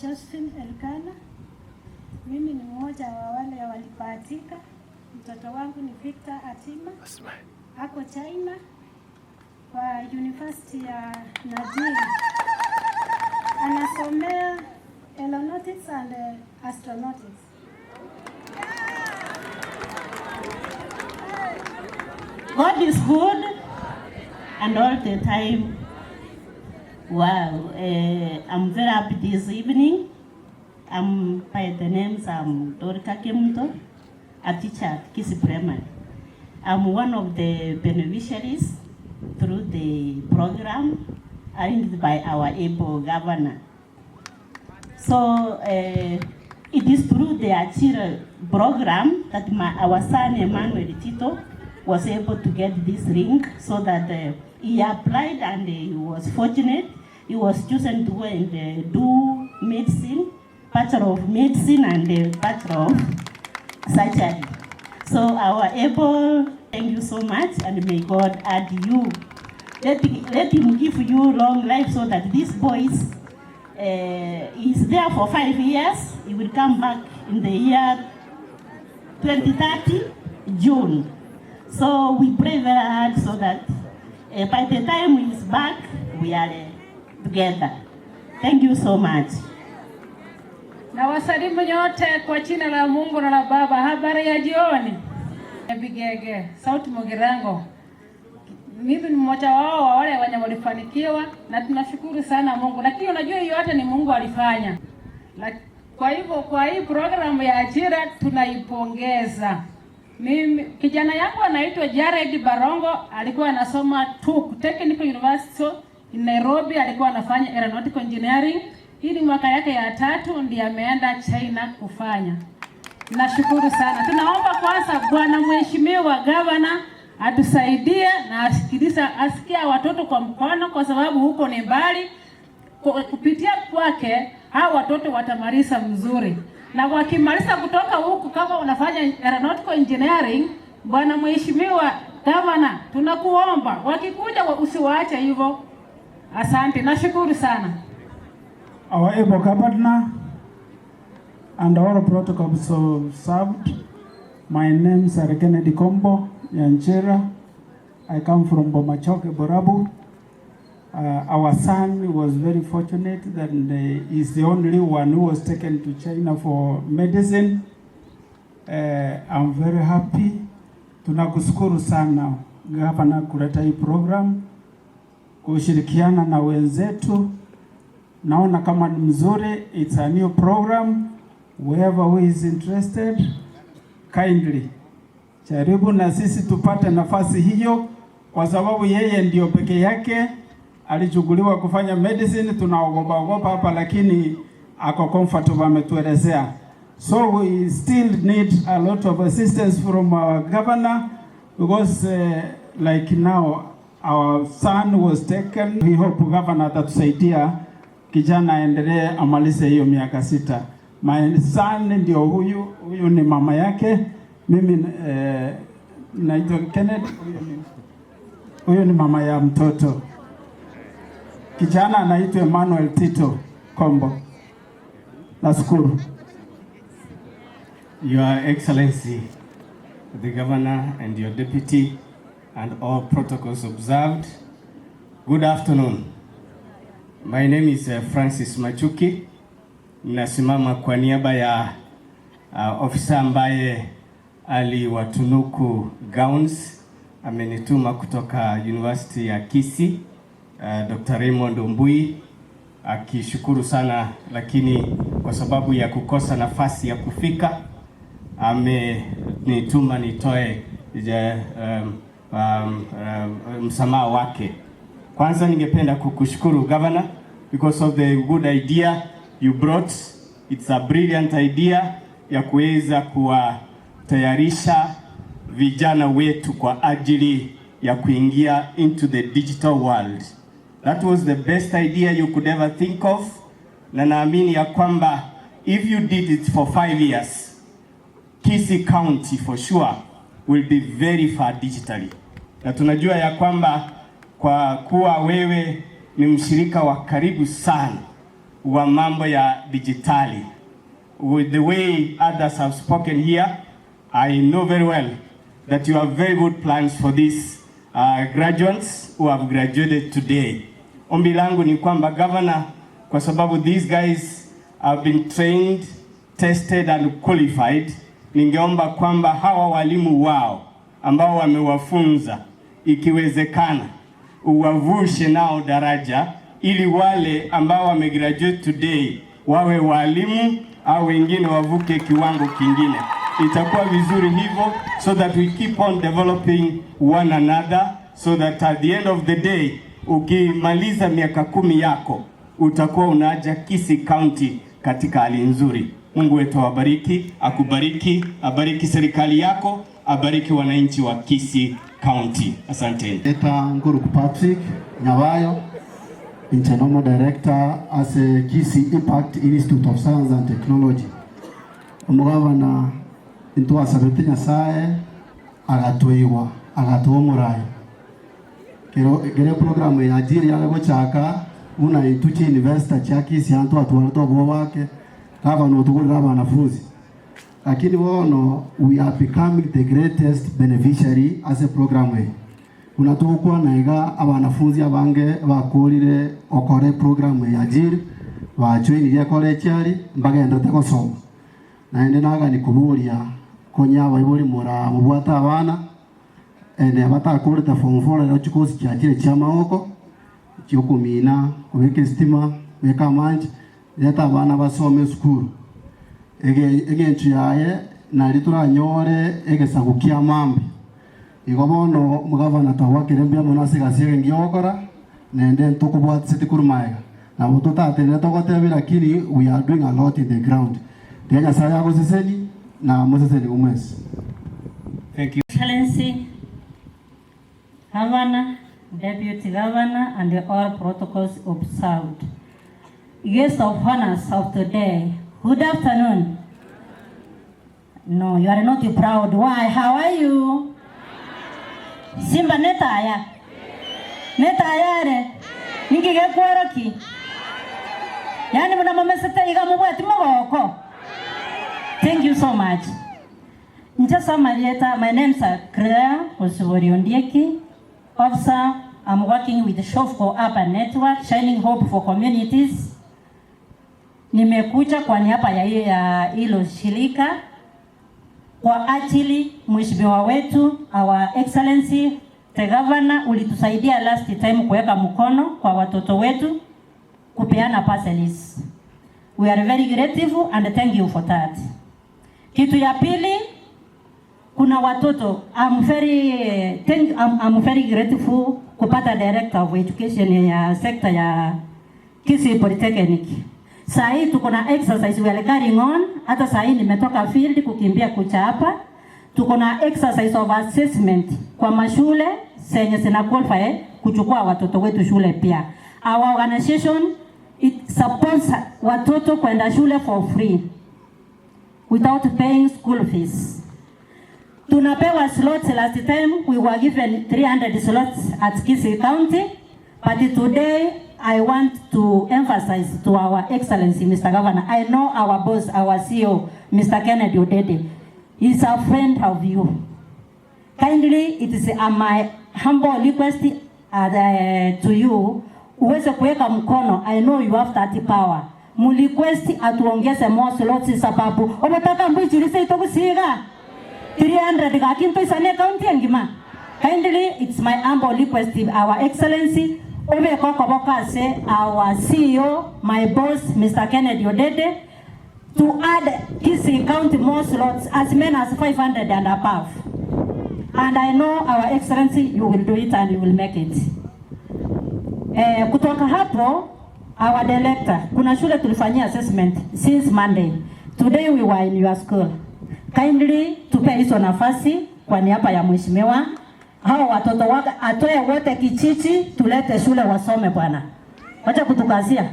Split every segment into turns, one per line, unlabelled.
Josephine Elkana. Mimi ni mmoja wa wale walibahatika. Mtoto wangu ni Victor Atima, ako China kwa University ya Nanjing. Anasomea aeronautics and astronautics.
God is good and all the time. Wow, I'm very happy this evening. I'm by the names, I'm Dorika Kemunto, a teacher at Kisii Primary. I'm one of the beneficiaries through the program arranged by our able governor. So it is through the Ajira program that our son Emmanuel Tito was able to get this ring, so that he applied and he was fortunate. He was chosen to go and do medicine, Bachelor of Medicine and Bachelor of Surgery. So our able, thank you so much, and may God add you. Let him give you long life so that these boys, is there for 5 years. He will come back in the year 2030, June. So we pray very hard so that by the time he is back, we are together. Thank you so much.
Na wasalimu nyote kwa jina la Mungu na la Baba. Habari ya jioni. Bigege, Sauti Mugirango. Mimi ni mmoja wao wa wale wenye walifanikiwa na tunashukuru sana Mungu. Lakini unajua hiyo yote ni Mungu alifanya. Kwa hivyo kwa hii programu ya ajira tunaipongeza. Mimi kijana yangu anaitwa Jared Barongo, alikuwa anasoma TUK, Technical University in Nairobi, alikuwa anafanya aeronautical engineering. Hii ni mwaka yake ya 3 ndiye ameenda China kufanya. Nashukuru sana. Tunaomba kwanza Bwana Mheshimiwa Governor atusaidie na asikie watoto kwa mkono, kwa sababu huko ni mbali. Kupitia kwake hao watoto watamaliza mzuri. Na wakimaliza kutoka huku, kama unafanya aeronautical engineering, Bwana Mheshimiwa Governor, tunakuomba wakikuja usiwaache hivyo. Asante, nashukuru sana.
Our able governor and all protocols observed. My name is Kennedy Kombo Nyanchera. I come from Bomachoge, Borabu. Our son was very fortunate that he's the only one who was taken to China for medicine. I'm very happy. Tunakushukuru sana Governor kuleta hii program, kushirikiana na wenzetu. Naona kama ni mzuri. It's a new program. Whoever who is interested, kindly jaribu na sisi tupate nafasi hiyo, kwa sababu yeye ndio peke yake alichukuliwa kufanya medicine. Tunaogopa ogopa hapa, lakini ako comfortable, ametuelezea. So we still need a lot of assistance from our governor, because like now our son was taken. We hope governor atatusaidia kijana aendelee amalize hiyo miaka 6. My son ndio huyu, huyu ni mama yake. Mimi naitwa Kenneth, huyu ni mama ya mtoto. Kijana anaitwa Emmanuel Tito Kombo. Nashukuru.
Your Excellency, the Governor and your Deputy, and all protocols observed. Good afternoon. My name is Francis Machuki. Nasimama kwa niaba ya ofisa ambaye aliwatunuku gowns. Amenituma kutoka University ya Kisii, Dr. Raymond Ombui, akishukuru sana, lakini kwa sababu ya kukosa nafasi ya kufika amenituma nitoe msamaha wake. Kwanza ningependa kukushukuru Governor because of the good idea you brought. It's a brilliant idea ya kuweza kuwatayarisha vijana wetu kwa ajili ya kuingia into the digital world. That was the best idea you could ever think of, na naamini ya kwamba if you did it for 5 years, Kisii County for sure will be very far digitally. Na tunajua ya kwamba kwa kuwa wewe ni mshirika wa karibu sana wa mambo ya dijitali. With the way others have spoken here, I know very well that you have very good plans for these graduates who have graduated today. Ombi langu ni kwamba, governor, kwa sababu these guys have been trained, tested and qualified, ningeomba kwamba hawa walimu wao ambao wamewafunza, ikiwezekana uwavushe nao daraja ili wale ambao wamegraduate today wawe walimu au wengine wavuke kiwango kingine. Itakuwa vizuri hivyo, so that we keep on developing one another, so that at the end of the day, ukimaliza miaka 10 yako, utakuwa unaacha Kisii County katika hali nzuri. Mungu wetu awabariki, akubariki, abariki serikali yako, abariki wananchi wa Kisii County. Asanteni.
Eta Nguruku Patrick Nyawayo, Internal Director as a Kisii Impact Institute of Science and Technology. Omugavana, intwasabete Nyasaye agatwiwa agatuwa omurayi kero gere program ya ajiri yale gochaka una intuchi investor cha Kisii antu atwarete obwo bwake gavana otugurira abanafunzi, lakini bono we are becoming the greatest beneficiary as a program eye unatugukwana iga abanafunzi abange bakurire okore program ya Ajiri, bajoinirie college ari mbagendete gosoma. Naende nagani kuburia konya abaibori mura mubwata abana ene batakurite form 4 rero chikosi chiachire chia maoko chiokumina kubika estima kubika amanche leta abana basome esukuru ege egenchu yaye nari turanyore egesagu kia mambi. Igo bono mugavana twagwakire mbia mono ase egasi ege ngiogokora nende ntukubwatiseti korwa maega nabo totatenere togotebia, lakini we are doing a lot in the ground. Tiga Nyasaye agoseseni na moseseni omwesi.
Thank you.
Excellency, Governor, Deputy Governor, and all protocols observed. Guests of honors of today, good afternoon. No, you are not proud. Why? How are you? Simba netaya. Netaya re. Ningige kworoki. Yani muna mamesete iga mubwati mogoko. Thank you so much. Njasa Marieta, my name is Claire Osibori Ondieki, officer. I'm working with the Shofco Urban Network, Shining Hope for Communities. Nimekuja kwa niaba ya hilo shirika kwa ajili mheshimiwa wetu, Our Excellency the Governor, ulitusaidia last time kuweka mkono kwa watoto wetu kupeana parcels. We are very grateful and thank you for that. Kitu ya pili, kuna watoto, I'm very grateful kupata director of education ya sector ya Kisii Polytechnic. Saa hii tuko na exercise we are carrying on. Hata saa hii nimetoka field kukimbia kucha hapa. Tuko na exercise of assessment kwa mashule zenye zina qualify kuchukua watoto wetu shule pia. Our organization, it supports watoto kwenda shule for free without paying school fees. Tunapewa slots. Last time we were given 300 slots at Kisii County, but today I want to emphasize to our Excellency, Mr. Governor, I know our boss, our CEO, Mr. Kennedy Odede, is a friend of you. Kindly, it is my humble request to you, uweze kuweka mkono. I know you have that power. Murequest atuongeze more slots sababu obotaka mbichirise itokusiga 300 gakinto isane county engima. Kindly, it's my humble request, Our Excellency, ube koko bokase our CEO, my boss, Mr. Kennedy Odede, to add Kisii County more slots, as many as 500 and above. And I know, Our Excellency, you will do it and you will make it. Kutoka hapo, our director, kuna shule tulifanyia assessment since Monday. Today we were in your school. Kindly tupe hizo nafasi kwa niaba ya mheshimiwa. Hao watoto wake atoe wote kichichi, tulete shule wasome bwana. Wacha kutukazia.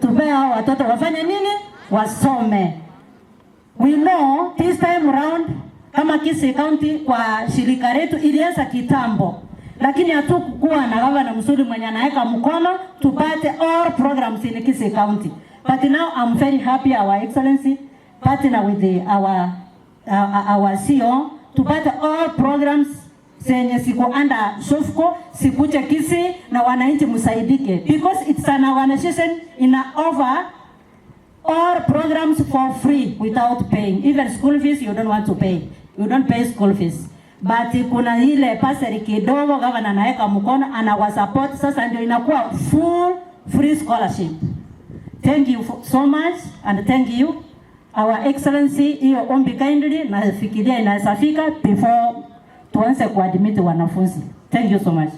Tupe hao watoto wafanye nini? Wasome. We know this time round kama Kisii County kwa shirika letu ilianza kitambo. Lakini hatukuwa na gavana mzuri mwenye anaweka mkono tupate all programs in Kisii County. But now I'm very happy, Our Excellency partner with our CEO tupate all programs zenye ziko under Shofco zikuje Kisii na wananchi msaidike, because it's an organization ina offer all programs for free without paying. Even school fees you don't want to pay. You don't pay school fees. But kuna ile bursary kidogo gavana anaweka mkono, anawasupport, sasa ndio inakuwa full free scholarship. Thank you so much and thank you, Our Excellency. Hiyo ombi kindly nafikiria inaweza fika before tuanze kuadmit wanafunzi. Thank you so much.